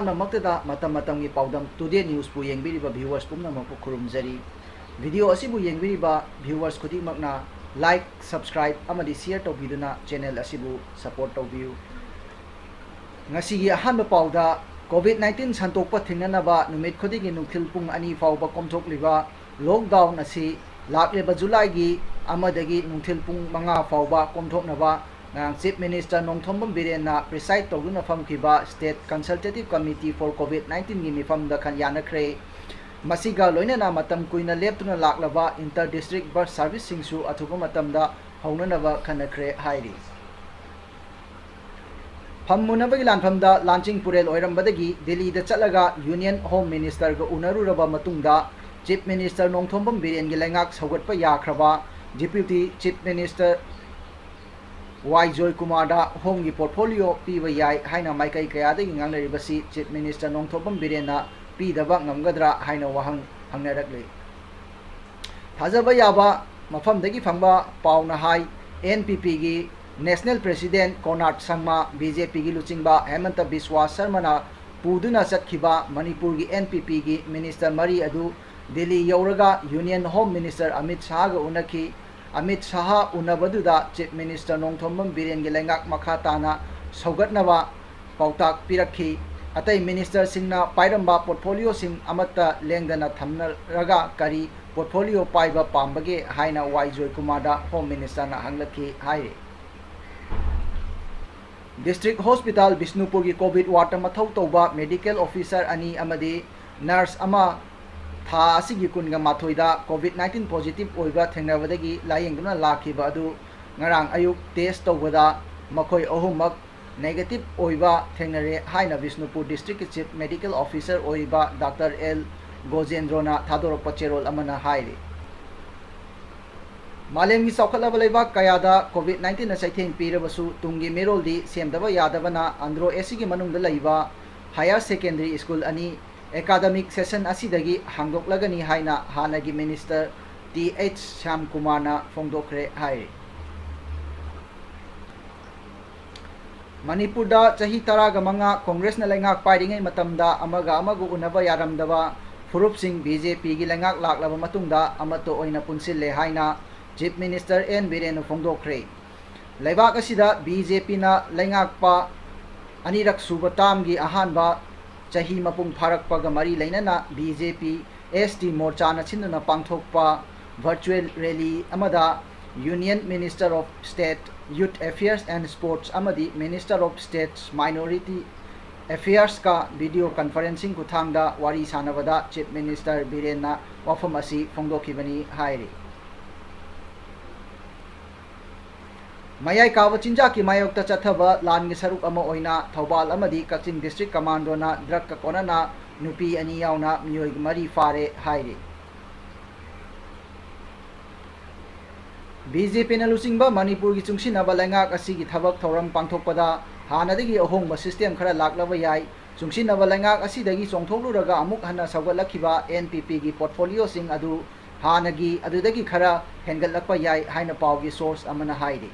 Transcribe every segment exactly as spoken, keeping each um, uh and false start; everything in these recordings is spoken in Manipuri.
ꯄꯨꯝꯅꯃꯛꯇꯗ ꯃꯇꯝ ꯃꯇꯝꯒꯤ ꯄꯥꯎꯗꯝ Today Newsꯄꯨ ꯌꯦꯡꯕꯤꯔꯤꯕ viewersꯄꯨꯝꯅꯃꯛꯄꯨ ꯈꯨꯔꯨꯝꯖꯔꯤ꯫ Video ꯑꯁꯤꯕꯨ ꯌꯦꯡꯕꯤꯔꯤꯕ viewersꯈꯨꯗꯤꯡꯃꯛꯅ like, subscribe ꯑꯃꯗꯤ share ꯇꯧꯕꯤꯗꯨꯅ channel ꯑꯁꯤꯕꯨ support ꯇꯧꯕꯤꯌꯨ꯫ ꯉꯁꯤꯒꯤ ꯑꯍꯥꯟꯕ ꯄꯥꯎꯗ, COVID nineteen ꯁꯟꯗꯣꯛꯄ ꯊꯤꯡꯅꯅꯕ ꯅꯨꯃꯤꯠ ꯈꯨꯗꯤꯡꯒꯤ ꯅꯨꯡꯊꯤꯜ ꯄꯨꯡ ꯑꯅꯤ ꯐꯥꯎꯕ ꯀꯣꯝꯊꯣꯛꯂꯤꯕ lockdown ꯑꯁꯤ ꯂꯥꯛꯂꯤꯕ ꯖꯨꯂꯥꯏꯒꯤ ꯑꯃꯗꯒꯤ ꯅꯨꯡꯊꯤꯜ ꯄꯨꯡ ꯃꯉꯥ ꯐꯥꯎꯕ ꯀꯣꯝꯊꯣꯛꯅꯕ ꯉꯔꯥꯡ Chief Minister ꯅꯣꯡꯊꯣꯝꯕꯝ ꯕꯤꯔꯦꯟꯅ preside ꯇꯧꯗꯨꯅ ꯐꯝꯈꯤꯕ State Consultative Committee for COVID nineteenꯒꯤ ꯃꯤꯐꯝꯗ ꯈꯟ ꯌꯥꯅꯈ꯭ꯔꯦ꯫ ꯃꯁꯤꯒ ꯂꯣꯏꯅꯅ ꯃꯇꯝ ꯀꯨꯏꯅ ꯂꯦꯞꯇꯨꯅ ꯂꯥꯛꯂꯕ inter district bus serviceꯁꯤꯡꯁꯨ ꯑꯊꯨꯕ ꯃꯇꯝꯗ ꯍꯧꯅꯅꯕ ꯈꯟꯅꯈ꯭ꯔꯦ ꯍꯥꯏꯔꯤ꯫ ꯐꯝ ꯃꯨꯟꯅꯕꯒꯤ ꯂꯥꯟꯐꯝꯗ ꯂꯥꯟꯆꯤꯡ ꯄꯨꯔꯦꯜ ꯑꯣꯏꯔꯝꯕꯗꯒꯤ ꯗꯤꯜꯂꯤꯗ ꯆꯠꯂꯒ Union Home Ministerꯒ ꯎꯅꯔꯨꯔꯕ ꯃꯇꯨꯡꯗ Chief Minister ꯅꯣꯡꯊꯣꯝꯕꯝ ꯕꯤꯔꯦꯟꯒꯤ ꯂꯩꯉꯥꯛ ꯁꯧꯒꯠꯄ ꯌꯥꯈ꯭ꯔꯕ Deputy Chief Minister ꯋꯥꯏ ꯖꯣꯏꯀꯨꯃꯥꯔꯗ homeꯒꯤ portfolio ꯄꯤꯕ ꯌꯥꯏ ꯍꯥꯏꯅ ꯃꯥꯏꯀꯩ ꯀꯌꯥꯗꯒꯤ ꯉꯥꯡꯅꯔꯤꯕꯁꯤ Chief Minister ꯅꯣꯡꯊꯣꯝꯕꯝ ꯕꯤꯔꯦꯟꯅ ꯄꯤꯗꯕ ꯉꯝꯒꯗ꯭ꯔꯥ ꯍꯥꯏꯅ ꯋꯥꯍꯪ ꯍꯪꯅꯔꯛꯂꯤ꯫ ꯊꯥꯖꯕ ꯌꯥꯕ ꯃꯐꯝꯗꯒꯤ ꯐꯪꯕ ꯄꯥꯎꯅ ꯍꯥꯏ, NPPꯒꯤ National President ꯀꯣꯅꯥꯔꯗ ꯁꯪꯃꯥ, BJPꯒꯤ ꯂꯨꯆꯤꯡꯕ ꯍꯦꯃꯟꯇ ꯕꯤꯁ꯭ꯋꯥ ꯁꯔꯃꯅ ꯄꯨꯗꯨꯅ ꯆꯠꯈꯤꯕ ꯃꯅꯤꯄꯨꯔꯒꯤ NPPꯒꯤ minister ꯃꯔꯤ ꯑꯗꯨ ꯗꯤꯜꯂꯤ ꯌꯧꯔꯒ Union Home Minister Amit ꯁꯥꯍꯒ ꯎꯅꯈꯤ꯫ Amit Shah ꯎꯅꯕꯗꯨꯗ Chief Minister Nongthombam ꯕꯤꯔꯦꯟꯒꯤ ꯂꯩꯉꯥꯛ ꯃꯈꯥ ꯇꯥꯅ ꯁꯧꯒꯠꯅꯕ ꯄꯥꯎꯇꯥꯛ ꯄꯤꯔꯛꯈꯤ꯫ ꯑꯇꯩ ministerꯁꯤꯡꯅ ꯄꯥꯏꯔꯝꯕ portfolioꯁꯤꯡ ꯑꯃꯠꯇ ꯂꯦꯡꯗꯅ ꯊꯝꯅꯔꯒ ꯀꯔꯤ portfolio ꯄꯥꯏꯕ ꯄꯥꯝꯕꯒꯦ ꯍꯥꯏꯅ ꯋꯥꯏ ꯖꯣꯏꯀꯨꯃꯥꯔꯗ Home Ministerꯅ ꯍꯪꯂꯛꯈꯤ ꯍꯥꯏꯔꯤ꯫ District Hospital ꯕꯤꯁꯅꯨꯄꯨꯔꯒꯤ COVID wardꯇ ꯃꯊꯧ ꯇꯧꯕ medical officer ꯑꯅꯤ ꯑꯃꯗꯤ nurse ꯑꯃ ꯊꯥ ꯑꯁꯤꯒꯤ ꯀꯨꯟꯒ ꯃꯥꯊꯣꯏꯗ COVID nineteen positive ꯑꯣꯏꯕ ꯊꯦꯡꯅꯕꯗꯒꯤ ꯂꯥꯌꯦꯡꯗꯨꯅ ꯂꯥꯛꯈꯤꯕ ꯑꯗꯨ ꯉꯔꯥꯡ ꯑꯌꯨꯛ test ꯇꯧꯕꯗ ꯃꯈꯣꯏ ꯑꯍꯨꯝꯃꯛ negative ꯑꯣꯏꯕ ꯊꯦꯡꯅꯔꯦ ꯍꯥꯏꯅ ꯕꯤꯁꯅꯨꯄꯨꯔ districtꯀꯤ Chief Medical Officer ꯑꯣꯏꯔꯤꯕ Doctor L ꯒꯣꯖꯦꯟꯗ꯭ꯔꯣꯅ ꯊꯥꯗꯣꯔꯛꯄ ꯆꯦꯔꯣꯜ ꯑꯃꯅ ꯍꯥꯏꯔꯤ꯫ ꯃꯥꯂꯦꯝꯒꯤ ꯆꯥꯎꯈꯠꯂꯕ ꯂꯩꯕꯥꯛ ꯀꯌꯥꯗ COVID nineteenꯅ ꯆꯩꯊꯦꯡ ꯄꯤꯔꯕꯁꯨ ꯇꯨꯡꯒꯤ ꯃꯤꯔꯣꯜꯗꯤ ꯁꯦꯝꯗꯕ ꯌꯥꯗꯕꯅ ꯑꯟꯗ꯭ꯔꯣ ꯑꯦꯁꯤꯒꯤ ꯃꯅꯨꯡꯗ ꯂꯩꯕ higher secondary school ꯑꯅꯤ academic session ꯑꯁꯤꯗꯒꯤ ꯍꯥꯡꯗꯣꯛꯂꯒꯅꯤ ꯍꯥꯏꯅ ꯍꯥꯟꯅꯒꯤ minister ꯇꯤ ꯑꯩꯆ ꯁ꯭ꯌꯥꯝꯀꯨꯃꯥꯔꯅ ꯐꯣꯡꯗꯣꯛꯈ꯭ꯔꯦ ꯍꯥꯏꯔꯤ꯫ ꯃꯅꯤꯄꯨꯔꯗ ꯆꯍꯤ ꯇꯔꯥꯒ ꯃꯉꯥ ꯀꯣꯡꯒ꯭ꯔꯦꯁꯅ ꯂꯩꯉꯥꯛ ꯄꯥꯏꯔꯤꯉꯩ ꯃꯇꯝꯗ ꯑꯃꯒ ꯑꯃꯒ ꯎꯅꯕ ꯌꯥꯔꯝꯗꯕ ꯐꯨꯔꯨꯞꯁꯤꯡ ꯕꯤ ꯖꯦ ꯄꯤꯒꯤ ꯂꯩꯉꯥꯛ ꯂꯥꯛꯂꯕ ꯃꯇꯨꯡꯗ ꯑꯃꯠꯇ ꯑꯣꯏꯅ ꯄꯨꯟꯁꯤꯜꯂꯦ ꯍꯥꯏꯅ Chief Minister ꯑꯦꯟ ꯕꯤꯔꯦꯟꯅ ꯐꯣꯡꯗꯣꯛꯈ꯭ꯔꯦ꯫ ꯂꯩꯕꯥꯛ ꯑꯁꯤꯗ ꯕꯤ ꯖꯦ ꯄꯤꯅ ꯂꯩꯉꯥꯛꯄ ꯑꯅꯤꯔꯛ ꯁꯨꯕ ꯇꯥꯝꯒꯤ ꯑꯍꯥꯟꯕ ꯆꯍꯤ ꯃꯄꯨꯡ ꯐꯥꯔꯛꯄꯒ ꯃꯔꯤ ꯂꯩꯅꯅ B J P S T ꯃꯣꯔꯆꯥꯅ ꯁꯤꯟꯗꯨꯅ ꯄꯥꯡꯊꯣꯛꯄ virtual rally ꯑꯃꯗ Union Minister of State Youth Affairs and Sports ꯑꯃꯗꯤ Minister of State's Minority Affairsꯀ video conferencing ꯈꯨꯠꯊꯥꯡꯗ ꯋꯥꯔꯤ ꯁꯥꯟꯅꯕꯗ Chief Minister ꯕꯤꯔꯦꯟꯅ ꯋꯥꯐꯝ ꯑꯁꯤ ꯐꯣꯡꯗꯣꯛꯈꯤꯕꯅꯤ ꯍꯥꯏꯔꯤ꯫ ꯃꯌꯥꯏ ꯀꯥꯕ ꯆꯤꯟꯖꯥꯛꯀꯤ ꯃꯥꯌꯣꯛꯇ ꯆꯠꯊꯕ ꯂꯥꯟꯒꯤ ꯁꯔꯨꯛ ꯑꯃ ꯑꯣꯏꯅ ꯊꯧꯕꯥꯜ ꯑꯃꯗꯤ ꯀꯛꯆꯤꯡ District Commandoꯅ drugꯀ ꯀꯣꯟꯅꯅ ꯅꯨꯄꯤ ꯑꯅꯤ ꯌꯥꯎꯅ ꯃꯤꯑꯣꯏ ꯃꯔꯤ ꯐꯥꯔꯦ ꯍꯥꯏꯔꯤ꯫ ꯕꯤ ꯖꯦ ꯄꯤꯅ ꯂꯨꯆꯤꯡꯕ ꯃꯅꯤꯄꯨꯔꯒꯤ ꯆꯨꯡꯁꯤꯟꯅꯕ ꯂꯩꯉꯥꯛ ꯑꯁꯤꯒꯤ ꯊꯕꯛ ꯊꯧꯔꯝ ꯄꯥꯡꯊꯣꯛꯄꯗ ꯍꯥꯟꯅꯗꯒꯤ ꯑꯍꯣꯡꯕ system ꯈꯔ ꯂꯥꯛꯂꯕ ꯌꯥꯏ꯫ ꯆꯨꯡꯁꯤꯟꯅꯕ ꯂꯩꯉꯥꯛ ꯑꯁꯤꯗꯒꯤ ꯆꯣꯡꯊꯣꯛꯂꯨꯔꯒ ꯑꯃꯨꯛ ꯍꯟꯅ ꯁꯧꯒꯠꯂꯛꯈꯤꯕ ꯑꯦꯟ ꯄꯤ ꯄꯤꯒꯤ portfolioꯁꯤꯡ ꯑꯗꯨ ꯍꯥꯟꯅꯒꯤ ꯑꯗꯨꯗꯒꯤ ꯈꯔ ꯍꯦꯟꯒꯠꯂꯛꯄ ꯌꯥꯏ ꯍꯥꯏꯅ ꯄꯥꯎꯒꯤ source ꯑꯃꯅ ꯍꯥꯏꯔꯤ꯫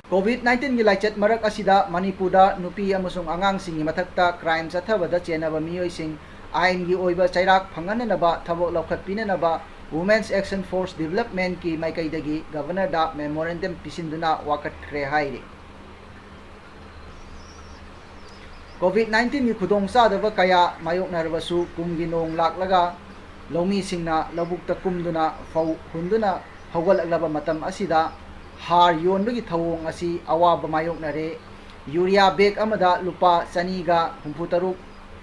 COVID nineteenꯒꯤ ꯂꯥꯏꯆꯠ ꯃꯔꯛ ꯑꯁꯤꯗ ꯃꯅꯤꯄꯨꯔꯗ ꯅꯨꯄꯤ ꯑꯃꯁꯨꯡ ꯑꯉꯥꯡꯁꯤꯡꯒꯤ ꯃꯊꯛꯇ crime ꯆꯠꯊꯕꯗ ꯆꯦꯟꯅꯕ ꯃꯤꯑꯣꯏꯁꯤꯡ ꯑꯥꯏꯟꯒꯤ ꯑꯣꯏꯕ ꯆꯩꯔꯥꯛ ꯐꯪꯍꯟꯅꯅꯕ ꯊꯕꯛ ꯂꯧꯈꯠꯄꯤꯅꯅꯕ Women's Action Force Developmentꯀꯤ ꯃꯥꯏꯀꯩꯗꯒꯤ Governorꯗ memorandum ꯄꯤꯁꯤꯟꯗꯨꯅ ꯋꯥꯀꯠꯈ꯭ꯔꯦ ꯍꯥꯏꯔꯤ꯫ COVID nineteenꯒꯤ ꯈꯨꯗꯣꯡꯆꯥꯗꯕ ꯀꯌꯥ ꯃꯥꯌꯣꯛꯅꯔꯕꯁꯨ ꯀꯨꯝꯒꯤ ꯅꯣꯡ ꯂꯥꯛꯂꯒ ꯂꯧꯃꯤꯁꯤꯡꯅ ꯂꯧꯕꯨꯛꯇ ꯀꯨꯝꯗꯨꯅ ꯐꯧ ꯍꯨꯟꯗꯨꯅ ꯍꯧꯒꯠꯂꯛꯂꯕ ꯃꯇꯝ ꯑꯁꯤꯗ ꯍꯥꯔ ꯌꯣꯟꯕꯒꯤ ꯊꯧꯑꯣꯡ ꯑꯁꯤ ꯑꯋꯥꯕ ꯃꯥꯌꯣꯛꯅꯔꯦ꯫ Urea bag ꯑꯃꯗ ꯂꯨꯄꯥ ꯆꯅꯤꯒ ꯍꯨꯝꯐꯨ ꯇꯔꯨꯛ,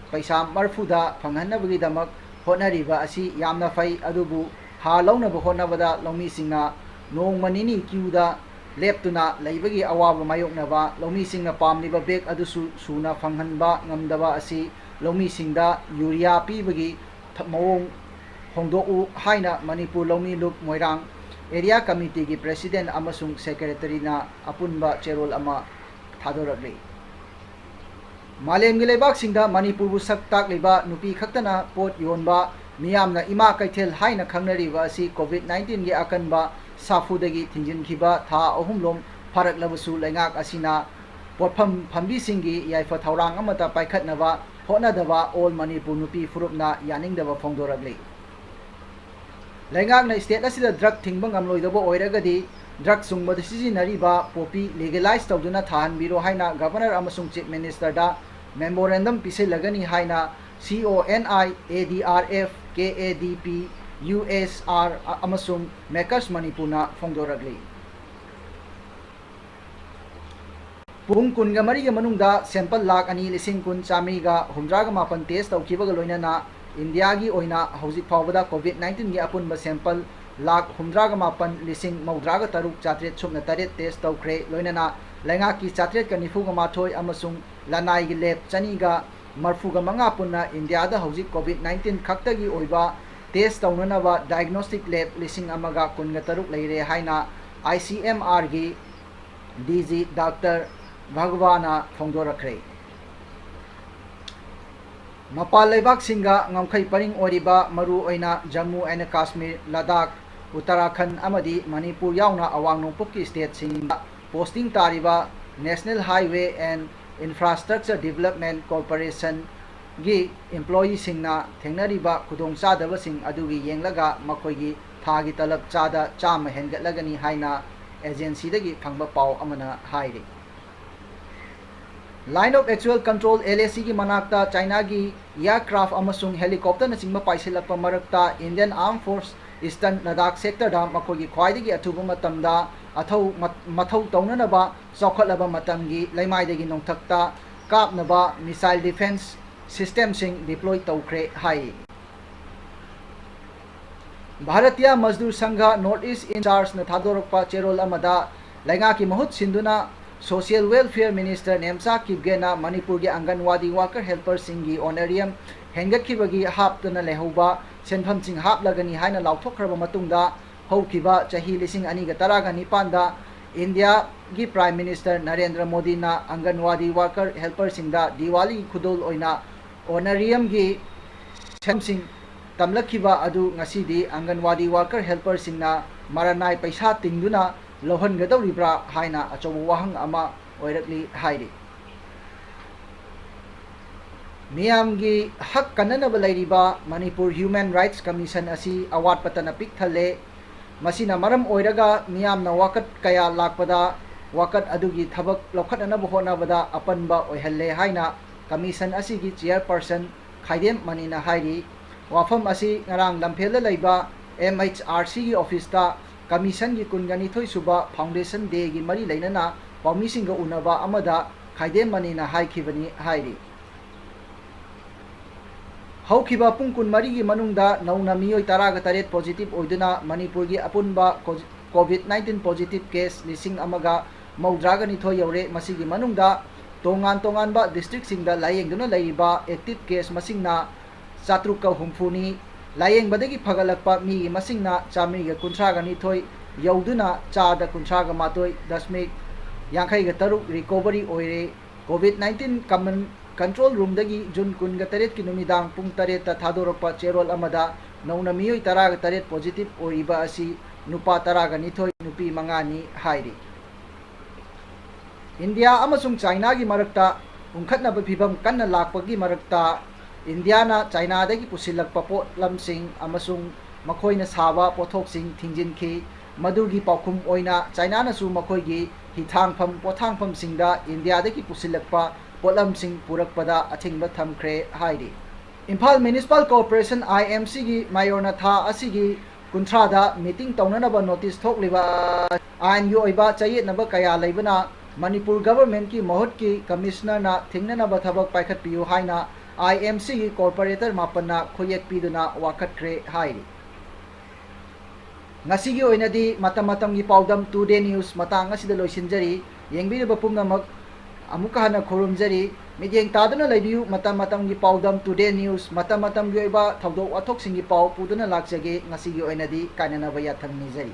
ꯄꯩꯁꯥ ꯃꯔꯐꯨꯗ ꯐꯪꯍꯟꯅꯕꯒꯤꯗꯃꯛ ꯍꯣꯠꯅꯔꯤꯕ ꯑꯁꯤ ꯌꯥꯝꯅ ꯐꯩ, ꯑꯗꯨꯕꯨ ꯍꯥꯔ ꯂꯧꯅꯕ ꯍꯣꯠꯅꯕꯗ ꯂꯧꯃꯤꯁꯤꯡꯅ ꯅꯣꯡꯃ ꯅꯤꯅꯤ queueꯗ ꯂꯦꯞꯇꯨꯅ ꯂꯩꯕꯒꯤ ꯑꯋꯥꯕ ꯃꯥꯌꯣꯛꯅꯕ ꯂꯧꯃꯤꯁꯤꯡꯅ ꯄꯥꯝꯂꯤꯕ bag ꯑꯗꯨꯁꯨ ꯁꯨꯅ ꯐꯪꯍꯟꯕ ꯉꯝꯗꯕ ꯑꯁꯤ ꯂꯧꯃꯤꯁꯤꯡꯗ urea ꯄꯤꯕꯒꯤ ꯊ-, ꯃꯑꯣꯡ ꯍꯣꯡꯗꯣꯛꯎ ꯍꯥꯏꯅ ꯃꯅꯤꯄꯨꯔ ꯂꯧꯃꯤ ꯂꯨꯞ ꯃꯣꯏꯔꯥꯡ Area Committeeꯒꯤ President ꯑꯃꯁꯨꯡ Secretaryꯅ ꯑꯄꯨꯟꯕ ꯆꯦꯔꯣꯜ ꯑꯃ ꯊꯥꯗꯣꯔꯛꯂꯤ꯫ ꯃꯥꯂꯦꯝꯒꯤ ꯂꯩꯕꯥꯛꯁꯤꯡꯗ ꯃꯅꯤꯄꯨꯔꯕꯨ ꯁꯛ ꯇꯥꯛꯂꯤꯕ ꯅꯨꯄꯤ ꯈꯛꯇꯅ ꯄꯣꯠ ꯌꯣꯟꯕ, ꯃꯤꯌꯥꯝꯅ ꯏꯃꯥ ꯀꯩꯊꯦꯜ ꯍꯥꯏꯅ ꯈꯪꯅꯔꯤꯕ ꯑꯁꯤ COVID nineteenꯒꯤ ꯑꯀꯟꯕ ꯁꯥꯐꯨꯗꯒꯤ ꯊꯤꯡꯖꯤꯟꯈꯤꯕ ꯊꯥ ꯑꯍꯨꯝꯂꯣꯝ ꯐꯥꯔꯛꯂꯕꯁꯨ ꯂꯩꯉꯥꯛ ꯑꯁꯤꯅ ꯄꯣꯠꯐꯝ ꯐꯝꯕꯤꯁꯤꯡꯒꯤ ꯌꯥꯏꯐ ꯊꯧꯔꯥꯡ ꯑꯃꯠꯇ ꯄꯥꯏꯈꯠꯅꯕ ꯍꯣꯠꯅꯗꯕ All Manipur ꯅꯨꯄꯤ ꯐꯨꯔꯨꯞꯅ ꯌꯥꯅꯤꯡꯗꯕ ꯐꯣꯡꯗꯣꯔꯛꯂꯤ꯫ ꯂꯩꯉꯥꯛꯅ state ꯑꯁꯤꯗ drug ꯊꯤꯡꯕ ꯉꯝꯂꯣꯏꯗꯕ ꯑꯣꯏꯔꯒꯗꯤ drug ꯁꯨꯡꯕꯗ ꯁꯤꯖꯤꯟꯅꯔꯤꯕ poppy legalize ꯇꯧꯗꯨꯅ ꯊꯥꯍꯟꯕꯤꯔꯣ ꯍꯥꯏꯅ Governor ꯑꯃꯁꯨꯡ Chief Minister ꯗ memorandum ꯄꯤꯁꯤꯜꯂꯒꯅꯤ ꯍꯥꯏꯅ C O N I, A D R F, K A D P, U S R ꯑꯃꯁꯨꯡ Makers Manipur ꯅ ꯐꯣꯡꯗꯣꯔꯛꯂꯤ꯫ ꯄꯨꯡ ꯀꯨꯟꯒ ꯃꯔꯤꯒꯤ ꯃꯅꯨꯡꯗ sample ꯂꯥꯈ ꯑꯅꯤ ꯂꯤꯁꯤꯡ ꯀꯨꯟ ꯆꯥꯃꯔꯤꯒ ꯍꯨꯝꯗ꯭ꯔꯥꯒ ꯃꯥꯄꯟ test ꯇꯧꯈꯤꯕꯒ ꯂꯣꯏꯅꯅ India ꯒꯤ ꯑꯣꯏꯅ ꯍꯧꯖꯤꯛ ꯐꯥꯎꯕꯗ COVID nineteen ꯒꯤ ꯑꯄꯨꯟꯕ sample ꯂꯥꯈ ꯍꯨꯝꯗ꯭ꯔꯥꯒ ꯃꯥꯄꯟ ꯂꯤꯁꯤꯡ ꯃꯧꯗ꯭ꯔꯥꯒ ꯇꯔꯨꯛ ꯆꯥꯇ꯭ꯔꯦꯠ ꯁꯨꯞꯅ ꯇꯔꯦꯠ test ꯇꯧꯈ꯭ꯔꯦ꯫ ꯂꯣꯏꯅꯅ ꯂꯩꯉꯥꯛꯀꯤ ꯆꯥꯇ꯭ꯔꯦꯠꯀ ꯅꯤꯐꯨꯒ ꯃꯥꯊꯣꯏ ꯑꯃꯁꯨꯡ ꯂꯅꯥꯏꯒꯤ lab ꯆꯅꯤꯒ ꯃꯔꯐꯨꯒ ꯃꯉꯥ ꯄꯨꯟꯅ India ꯗ ꯍꯧꯖꯤꯛ COVID nineteen ꯈꯛꯇꯒꯤ ꯑꯣꯏꯕ test ꯇꯧꯅꯅꯕ diagnostic lab ꯂꯤꯁꯤꯡ ꯑꯃꯒ ꯀꯨꯟꯒ ꯇꯔꯨꯛ ꯂꯩꯔꯦ ꯍꯥꯏꯅ I C M R ꯒꯤ D G Doctor Bhargava ꯅ ꯐꯣꯡꯗꯣꯔꯛꯈ꯭ꯔꯦ꯫ ꯃꯄꯥꯟ ꯂꯩꯕꯥꯛꯁꯤꯡꯒ ꯉꯝꯈꯩ ꯄꯔꯤꯡ ꯑꯣꯏꯔꯤꯕ ꯃꯔꯨꯑꯣꯏꯅ Jammu and Kashmir, Ladakh, Uttarakhand ꯑꯃꯗꯤ ꯃꯅꯤꯄꯨꯔ ꯌꯥꯎꯅ ꯑꯋꯥꯡ ꯅꯣꯡꯄꯣꯛꯀꯤ state ꯁꯤꯡꯗ posting ꯇꯥꯔꯤꯕ National Highway and Infrastructure Development Corporation ꯒꯤ employee ꯁꯤꯡꯅ ꯊꯦꯡꯅꯔꯤꯕ ꯈꯨꯗꯣꯡꯆꯥꯗꯕꯁꯤꯡ ꯑꯗꯨꯒꯤ ꯌꯦꯡꯂꯒ ꯃꯈꯣꯏꯒꯤ ꯊꯥꯒꯤ ꯇꯂꯕ ꯆꯥꯗ ꯆꯥꯝꯃ ꯍꯦꯟꯒꯠꯂꯒꯅꯤ ꯍꯥꯏꯅ agency ꯗꯒꯤ ꯐꯪꯕ ꯄꯥꯎ ꯑꯃꯅ ꯍꯥꯏꯔꯤ꯫ Line of Actual Control, L A C ꯒꯤ ꯃꯅꯥꯛꯇ China ꯒꯤ aircraft ꯑꯃꯁꯨꯡ helicopter ꯅꯆꯤꯡꯕ ꯄꯥꯏꯁꯤꯜꯂꯛꯄ ꯃꯔꯛꯇ Indian Armed Force Eastern Ladakh sector ꯗ ꯃꯈꯣꯏꯒꯤ ꯈ꯭ꯋꯥꯏꯗꯒꯤ ꯑꯊꯨꯕ ꯃꯇꯝꯗ ꯑꯊꯧ-, ꯃ-, ꯃꯊꯧ ꯇꯧꯅꯅꯕ ꯆꯥꯎꯈꯠꯂꯕ ꯃꯇꯝꯒꯤ ꯂꯩꯃꯥꯏꯗꯒꯤ ꯅꯣꯡꯊꯛꯇ ꯀꯥꯞꯅꯕ missile defense system ꯁꯤꯡ deploy ꯇꯧꯈ꯭ꯔꯦ ꯍꯥꯏ꯫ Bharatiya Mazdoor Sangha North East in Charge ꯅ ꯊꯥꯗꯣꯔꯛꯄ ꯆꯦꯔꯣꯜ ꯑꯃꯗ ꯂꯩꯉꯥꯛꯀꯤ ꯃꯍꯨꯠ ꯁꯤꯟꯗꯨꯅ Social Welfare Minister ꯅꯦꯝꯆꯥ ꯀꯤꯞꯒꯦꯅ ꯃꯅꯤꯄꯨꯔꯒꯤ ꯑꯪꯒꯟꯋꯥꯗꯤ worker helper ꯁꯤꯡꯒꯤ honorarium ꯍꯦꯟꯒꯠꯈꯤꯕꯒꯤ ꯍꯥꯞꯇꯅ ꯂꯩꯍꯧꯕ ꯁꯦꯟꯐꯝꯁꯤꯡ ꯍꯥꯞꯂꯒꯅꯤ ꯍꯥꯏꯅ ꯂꯥꯎꯊꯣꯛꯈ꯭ꯔꯕ ꯃꯇꯨꯡꯗ, ꯍꯧꯈꯤꯕ ꯆꯍꯤ ꯂꯤꯁꯤꯡ ꯑꯅꯤꯒ ꯇꯔꯥꯒ ꯅꯤꯄꯥꯟꯗ India ꯒꯤ Prime Minister ꯅꯔꯦꯟꯗ꯭ꯔ ꯃꯣꯗꯤꯅ ꯑꯪꯒꯟꯋꯥꯗꯤ worker helper ꯁꯤꯡꯗ ꯗꯤꯋꯥꯂꯤ ꯈꯨꯗꯣꯜ ꯑꯣꯏꯅ honorarium ꯒꯤ ꯁꯦꯟꯐꯝꯁꯤꯡ ꯇꯝꯂꯛꯈꯤꯕ ꯑꯗꯨ ꯉꯁꯤꯗꯤ ꯑꯪꯒꯟꯋꯥꯗꯤ worker helper ꯁꯤꯡꯅ ꯃꯔꯥꯅꯥꯏ ꯄꯩꯁꯥ ꯇꯤꯡꯗꯨꯅ ꯂꯧꯍꯟꯒꯗꯧꯔꯤꯕ꯭ꯔꯥ ꯍꯥꯏꯅ ꯑꯆꯧꯕ ꯋꯥꯍꯪ ꯑꯃ ꯑꯣꯏꯔꯛꯂꯤ ꯍꯥꯏꯔꯤ꯫ ꯃꯤꯌꯥꯝꯒꯤ ꯍꯛ ꯀꯟꯅꯅꯕ ꯂꯩꯔꯤꯕ Manipur Human Rights Commission ꯑꯁꯤ ꯑꯋꯥꯠꯄꯇꯅ ꯄꯤꯛ ꯊꯜꯂꯦ꯫ ꯃꯁꯤꯅ ꯃꯔꯝ ꯑꯣꯏꯔꯒ ꯃꯤꯌꯥꯝꯅ ꯋꯥꯀꯠ ꯀꯌꯥ ꯂꯥꯛꯄꯗ ꯋꯥꯀꯠ ꯑꯗꯨꯒꯤ ꯊꯕꯛ ꯂꯧꯈꯠꯅꯅꯕ ꯍꯣꯠꯅꯕꯗ ꯑꯄꯟꯕ ꯑꯣꯏꯍꯜꯂꯦ ꯍꯥꯏꯅ commission ꯑꯁꯤꯒꯤ chairperson ꯈꯥꯏꯗꯦꯝ ꯃꯅꯤꯅ ꯍꯥꯏꯔꯤ꯫ ꯋꯥꯐꯝ ꯑꯁꯤ ꯉꯔꯥꯡ ꯂꯝꯐꯦꯜꯗ ꯂꯩꯕ M H R Cꯒꯤ officeꯇ commissionꯒꯤ ꯀꯨꯟꯒ ꯅꯤꯊꯣꯏ ꯁꯨꯕ Foundation Dayꯒꯤ ꯃꯔꯤ ꯂꯩꯅꯅ ꯄꯥꯎꯃꯤꯁꯤꯡꯒ ꯎꯅꯕ ꯑꯃꯗ ꯈꯥꯏꯗꯦꯝ ꯃꯅꯤꯅ ꯍꯥꯏꯈꯤꯕꯅꯤ ꯍꯥꯏꯔꯤ꯫ ꯍꯧꯈꯤꯕ ꯄꯨꯡ ꯀꯨꯟꯃꯔꯤꯒꯤ ꯃꯅꯨꯡꯗ ꯅꯧꯅ ꯃꯤꯑꯣꯏ ꯇꯔꯥꯒ ꯇꯔꯦꯠ positive ꯑꯣꯏꯗꯨꯅ ꯃꯅꯤꯄꯨꯔꯒꯤ ꯑꯄꯨꯟꯕ COVID nineteen positive case ꯂꯤꯁꯤꯡ ꯑꯃꯒ ꯃꯧꯗ꯭ꯔꯥꯒ ꯅꯤꯊꯣꯏ ꯌꯧꯔꯦ꯫ ꯃꯁꯤꯒꯤ ꯃꯅꯨꯡꯗ ꯇꯣꯉꯥꯟ ꯇꯣꯉꯥꯟꯕ districtꯁꯤꯡꯗ ꯂꯥꯌꯦꯡꯗꯨꯅ ꯂꯩꯔꯤꯕ active case ꯃꯁꯤꯡꯅ ꯆꯥꯇ꯭ꯔꯨꯛꯀ ꯍꯨꯝꯐꯨꯅꯤ꯫ ꯂꯥꯌꯦꯡꯕꯗꯒꯤ ꯐꯒꯠꯂꯛꯄ ꯃꯤꯒꯤ ꯃꯁꯤꯡꯅ ꯆꯥꯃꯔꯤꯒ ꯀꯨꯟꯊ꯭ꯔꯥꯒ ꯅꯤꯊꯣꯏ ꯌꯧꯗꯨꯅ ꯆꯥꯗ ꯀꯨꯟꯊ꯭ꯔꯥꯒ ꯃꯥꯊꯣꯏ ꯗꯁꯃꯤꯛ ꯌꯥꯡꯈꯩꯒ ꯇꯔꯨꯛ recovery ꯑꯣꯏꯔꯦ꯫ COVID nineteen common control roomꯗꯒꯤ ꯖꯨꯟ ꯀꯨꯟꯒ ꯇꯔꯦꯠꯀꯤ ꯅꯨꯃꯤꯗꯥꯡ ꯄꯨꯡ ꯇꯔꯦꯠꯇ ꯊꯥꯗꯣꯔꯛꯄ ꯆꯦꯔꯣꯜ ꯑꯃꯗ ꯅꯧꯅ ꯃꯤꯑꯣꯏ ꯇꯔꯥꯒ ꯇꯔꯦꯠ positive ꯑꯣꯏꯔꯤꯕ ꯑꯁꯤ ꯅꯨꯄꯥ ꯇꯔꯥꯒ ꯅꯤꯊꯣꯏ, ꯅꯨꯄꯤ ꯃꯉꯥꯅꯤ ꯍꯥꯏꯔꯤ꯫ ꯏꯟꯗꯤꯌꯥ ꯑꯃꯁꯨꯡ ꯆꯥꯏꯅꯥꯒꯤ ꯃꯔꯛꯇ ꯎꯪꯈꯠꯅꯕ ꯐꯤꯚꯝ ꯀꯟꯅ ꯂꯥꯛꯄꯒꯤ ꯃꯔꯛꯇ ꯏꯟꯗꯤꯌꯥꯅ ꯆꯥꯏꯅꯥꯗꯒꯤ ꯄꯨꯁꯤꯜꯂꯛꯄ ꯄꯣꯠꯂꯝꯁꯤꯡ ꯑꯃꯁꯨꯡ ꯃꯈꯣꯏꯅ ꯁꯥꯕ ꯄꯣꯠꯊꯣꯛꯁꯤꯡ ꯊꯤꯡꯖꯤꯟꯈꯤ꯫ ꯃꯗꯨꯒꯤ ꯄꯥꯎꯈꯨꯝ ꯑꯣꯏꯅ ꯆꯥꯏꯅꯥꯅꯁꯨ ꯃꯈꯣꯏꯒꯤ ꯍꯤꯊꯥꯡꯐꯝ ꯄꯣꯠꯊꯥꯡꯐꯝꯁꯤꯡꯗ ꯏꯟꯗꯤꯌꯥꯗꯒꯤ ꯄꯨꯁꯤꯜꯂꯛꯄ ꯄꯣꯠꯂꯝꯁꯤꯡ ꯄꯨꯔꯛꯄꯗ ꯑꯊꯤꯡꯕ ꯊꯝꯈ꯭ꯔꯦ ꯍꯥꯏꯔꯤ꯫ Imphal Municipal Corporation, I M Cꯒꯤ ꯃꯥꯌꯣꯔꯅ ꯊꯥ ꯑꯁꯤꯒꯤ ꯀꯨꯟꯊ꯭ꯔꯥꯗ meeting ꯇꯧꯅꯅꯕ notice ꯊꯣꯛꯂꯤꯕ ꯑꯥꯏꯟꯒꯤ ꯑꯣꯏꯕ ꯆꯌꯦꯠꯅꯕ ꯀꯌꯥ ꯂꯩꯕꯅ ꯃꯅꯤꯄꯨꯔ governmentꯀꯤ ꯃꯍꯨꯠꯀꯤ commissionerꯅ ꯊꯤꯡꯅꯅꯕ ꯊꯕꯛ ꯄꯥꯏꯈꯠꯄꯤꯌꯨ ꯍꯥꯏꯅ I M Cꯒꯤ corporator ꯃꯥꯄꯟꯅ ꯈꯨꯌꯦꯛ ꯄꯤꯗꯨꯅ ꯋꯥꯀꯠꯈ꯭ꯔꯦ ꯍꯥꯏꯔꯤ꯫ ꯉꯁꯤꯒꯤ ꯑꯣꯏꯅꯗꯤ ꯃꯇꯝ ꯃꯇꯝꯒꯤ ꯄꯥꯎꯗꯝ Today News ꯃꯇꯥꯡ ꯑꯁꯤꯗ ꯂꯣꯏꯁꯤꯟꯖꯔꯤ꯫ ꯌꯦꯡꯕꯤꯔꯤꯕ ꯄꯨꯝꯅꯃꯛ ꯑꯃꯨꯛꯀ ꯍꯟꯅ ꯈꯨꯔꯨꯝꯖꯔꯤ꯫ ꯃꯤꯠꯌꯦꯡ ꯇꯥꯗꯨꯅ ꯂꯩꯕꯤꯌꯨ ꯃꯇꯝ ꯃꯇꯝꯒꯤ ꯄꯥꯎꯗꯝ Today News, ꯃꯇꯝ ꯃꯇꯝꯒꯤ ꯑꯣꯏꯕ ꯊꯧꯗꯣꯛ ꯋꯥꯊꯣꯛꯁꯤꯡꯒꯤ ꯄꯥꯎ ꯄꯨꯗꯨꯅ ꯂꯥꯛꯆꯒꯦ꯫ ꯉꯁꯤꯒꯤ ꯑꯣꯏꯅꯗꯤ ꯀꯥꯏꯅꯅꯕ ꯌꯥꯊꯪ ꯅꯤꯖꯔꯤ꯫